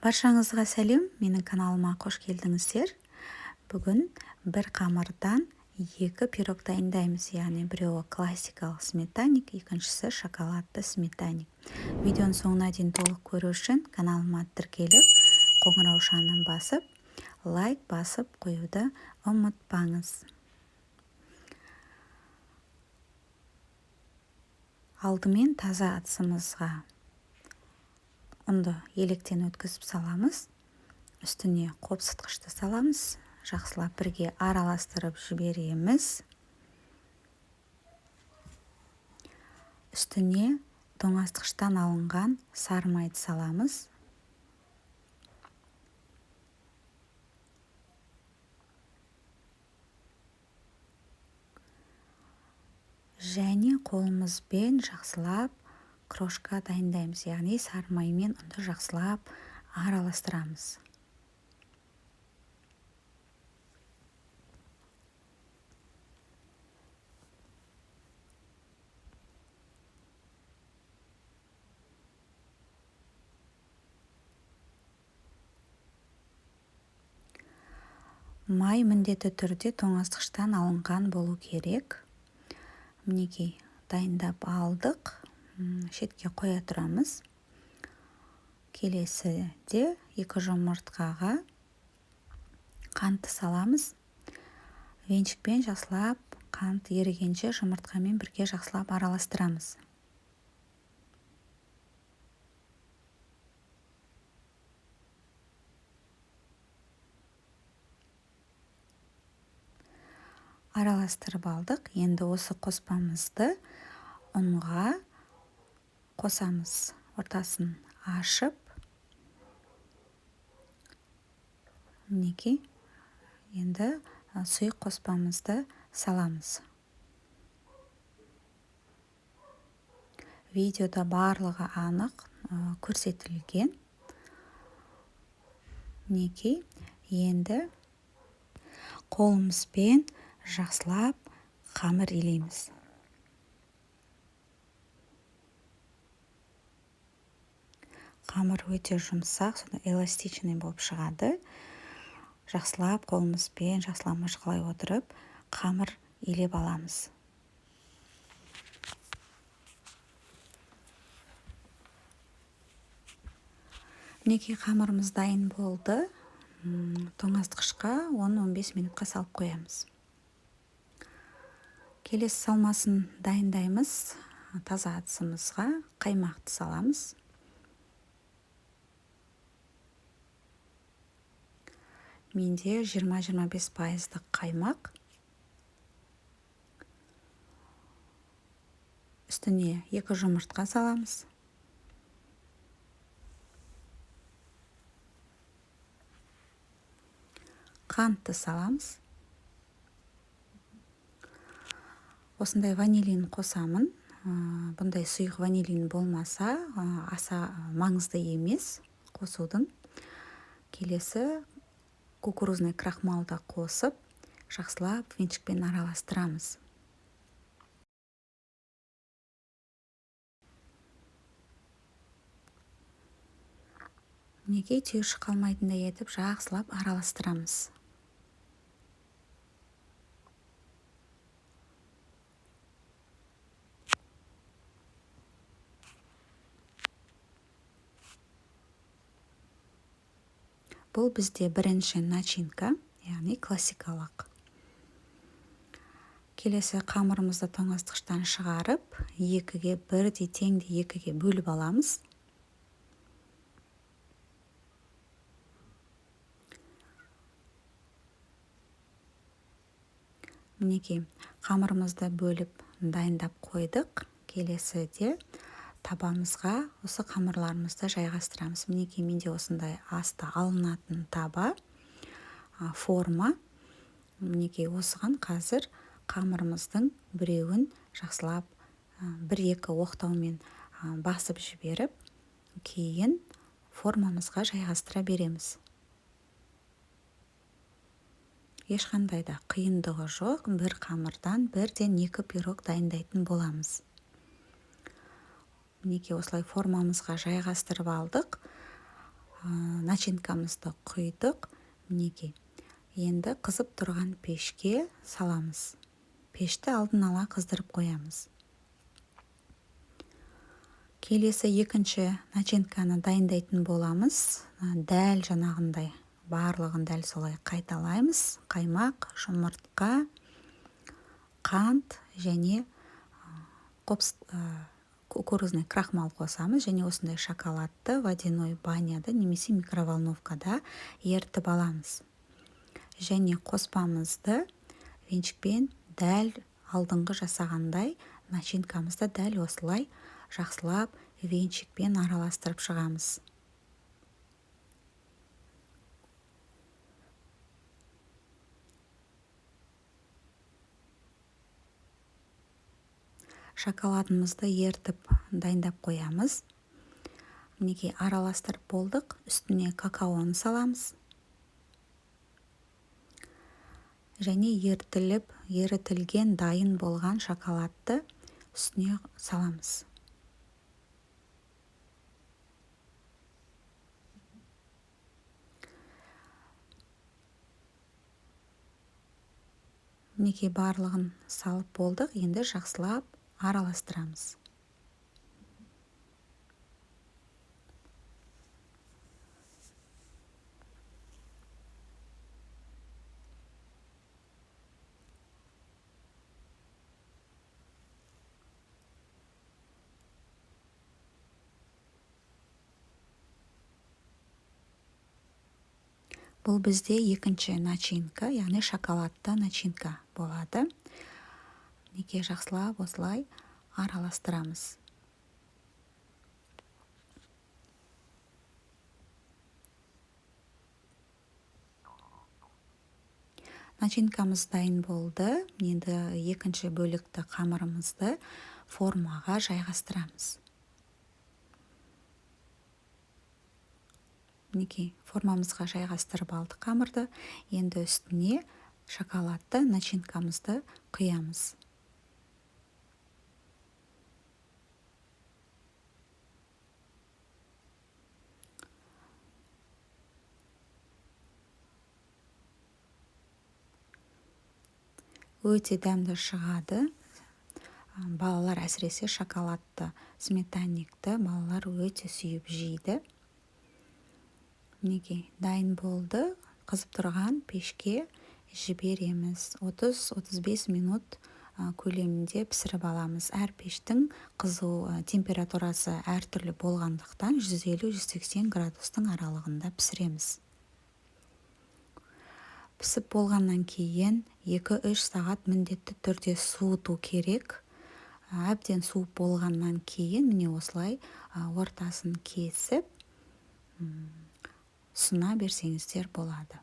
Баршаңызға сәлем, менің каналыма қош келдіңіздер. Бүгін бір қамырдан екі пирог дайындаймыз, яғни біреуі классикалық сметанник, екіншісі шоколадты сметанник. Видеоның соңына дейін толық көру үшін каналыма тіркеліп, қоңыраушаны басып, лайк басып қоюды ұмытпаңыз. Алдымен таза ыдысымызға ұнды електен өткізіп саламыз. Үстіне қопсытқышты саламыз. Жақсылап бірге араластырып жібереміз. Үстіне тоңазытқыштан алынған сары майды саламыз. Және қолымызбен жақсылап крошка дайындаймыз, яғни сары май мен ұнды жақсылап араластырамыз. Май міндетті түрде тоңазытқыштан алынған болу керек. Мінекей, дайындап алдық. Шетке қоя тұрамыз. Келесіде 2 жұмыртқаға қантты саламыз. Венчикпен жақсылап қант ерігенше жұмыртқамен бірге жақсылап араластырамыз. Араластырып алдық. Енді осы қоспамызды ұнға қосамыз. Ортасын ашып, мінекей, енді сұйық қоспамызды саламыз. Видеода барлығы анық көрсетілген. Мінекей, енді қолымызбен жақсылап қамыр илейміз. Қамыр өте жұмсақ, сонда эластичный болып шығады. Жақсылап қолымызбен жақсылап мыжғылай отырып қамыр илеп аламыз. Мінекей, қамырымыз дайын болды. Тоңазытқышқа 10-15 минутқа салып қоямыз. Келесі салмасын дайындаймыз. Таза ыдысымызға қаймақты саламыз. Менде 20-25 пайыздық қаймақ. Үстіне 2 жұмыртқа саламыз. Қантты саламыз. Осындай ванилин қосамын. Бұндай сұйық ванилин болмаса, аса маңызды емес қосудың. Келесі кукурузный крахмалды қосып, жақсылап венчикпен араластырамыз. Мінекей, түйіршік қалмайтындай етіп жақсылап араластырамыз. Бұл бізде бірінші начинка, яғни классикалық. Келесі қамырымызды тоңазытқыштан шығарып, екіге бірдей теңдей екіге бөліп аламыз. Мінекей, қамырымызды бөліп дайындап қойдық. Келесіде табамызға осы қамырларымызды жайғастырамыз. Мінекей, менде осындай асты алынатын таба, форма. Мінекей, осыған қазір қамырымыздың біреуін жақсылап, бір-екі оқтаумен, басып жіберіп, кейін формамызға жайғастыра береміз. Ешқандай да қиындығы жоқ, бір қамырдан бірден 2 пирог дайындайтын боламыз. Мінекей, осылай формамызға жайғастырып алдық. Начинкамызды құйдық. Мінекей, енді қызып тұрған пешке саламыз. Пешті алдын ала қыздырып қоямыз. Келесі екінші начинканы дайындайтын боламыз. Дәл жаңағындай барлығын дәл солай қайталаймыз. Қаймақ, жұмыртқа, қант және кукурузный крахмал қосамыз және осындай шоколадты водяной баняда немесе микроволновкада ерітіп аламыз. Және қоспамызды венчикпен дәл алдыңғы жасағандай начинкамызды дәл осылай жақсылап венчикпен араластырып шығамыз. Шоколадымызды ерітіп дайындап қоямыз. Мінекей, араластырып болдық. Үстіне какаоны саламыз. Және ерітілген дайын болған шоколадты үстіне саламыз. Мінекей, барлығын салып болдық. Енді жақсылап араластырамыз. Бұл бізде екінші начинка, яғни шоколадты начинка болады. Мінекей, жақсылап осылай араластырамыз. Начинкамыз дайын болды. Енді екінші бөлікті қамырымызды формаға жайғастырамыз. Мінекей, формамызға жайғастырып алдық қамырды. Енді үстіне шоколадты начинкамызды құямыз. Өте дәмді шығады. Балалар әсіресе шоколадты, сметанникті балалар өте сүйіп жейді. Мінекей, дайын болды. Қызып тұрған пешке жібереміз. 30-35 минут көлемінде пісіріп аламыз. Әр пештің қызу температурасы әртүрлі болғандықтан 150-180 градустың аралығында пісіреміз. Пісіп болғаннан кейін 2-3 сағат міндетті түрде суыту керек. Әбден суып болғаннан кейін міне осылай ортасын кесіп, ұсына берсеңіздер болады.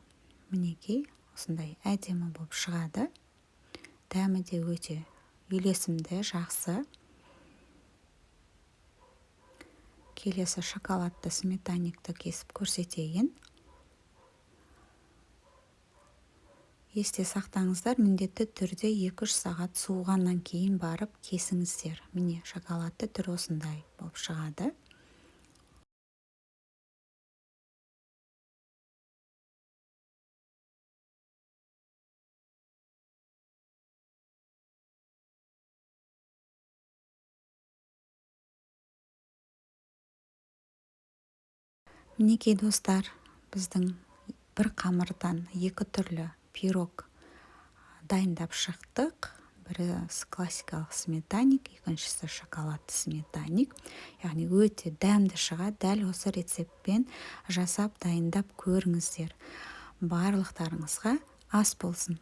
Мінекей, осындай әдемі болып шығады. Дәмі де өте үйлесімді, жақсы. Келесі шоколадты сметанникті кесіп көрсетейін. Есте сақтаңыздар, міндетті түрде 2-3 сағат суығаннан кейін барып кесіңіздер. Міне, шоколадты түрі осындай болып шығады. Мінекей, достар, біздің бір қамырдан екі түрлі пирог дайындап шықтық. Бірі классикалық сметанник, екіншісі шоколадты сметанник. Яғни өте дәмді шығады. Дәл осы рецептпен жасап дайындап көріңіздер. Барлықтарыңызға ас болсын.